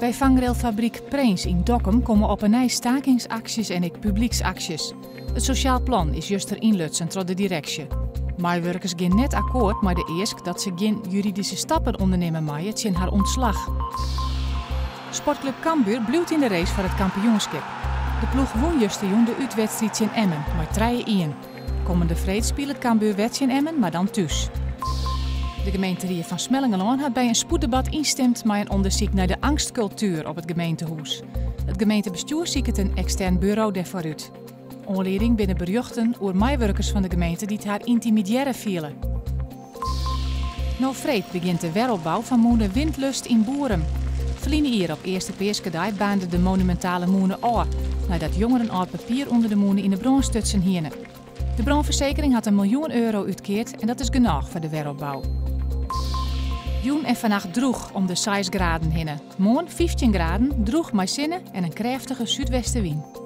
By fangrailfabryk Prins yn Dokkum komme op 'e nij stakingsaksjes en ek publyksaksjes. It sosjaal plan is juster ynlutsen troch de direksje. Meiwurkers gean net akkoart mei de eask dat se gjin juridyske stappen ûndernimme meie tsjin har ûntslach. Sportklup Cambuur bliuwt yn de race foar it kampioenskip. De ploech wûn justerjûn de útwedstriid tsjin Emmen mei 3-1. Kommende freed spilet Cambuur wer tsjin Emmen, mar dan thús. De gemeenterie fan Smellingerlân hat by in spoeddebat ynstimd mei in ûndersyk nei de eangstkultuer op it gemeentehûs. It gemeentebestjoer siket in ekstern buro dêrfoar út. Oanlieding binne berjochten oer meiwurkers fan de gemeente dy't har yntimidearre fiele. No freed begjint de weropbou fan mûne Windlust yn Boerum. Ferline jier op earste Peaskedei baarnde de monumintale mûne ôf, neidat jongeren âld papier ûnder de mûne yn 'e brân stutsen hiene. De brânfersekering hat in miljoen euro útkeard en dat is genôch foar de weropbou. Jûn en fannacht drûch om de 6 graden hinne. Moarn 15 graden, drûch mei sinne en in krêftige súdwestewyn.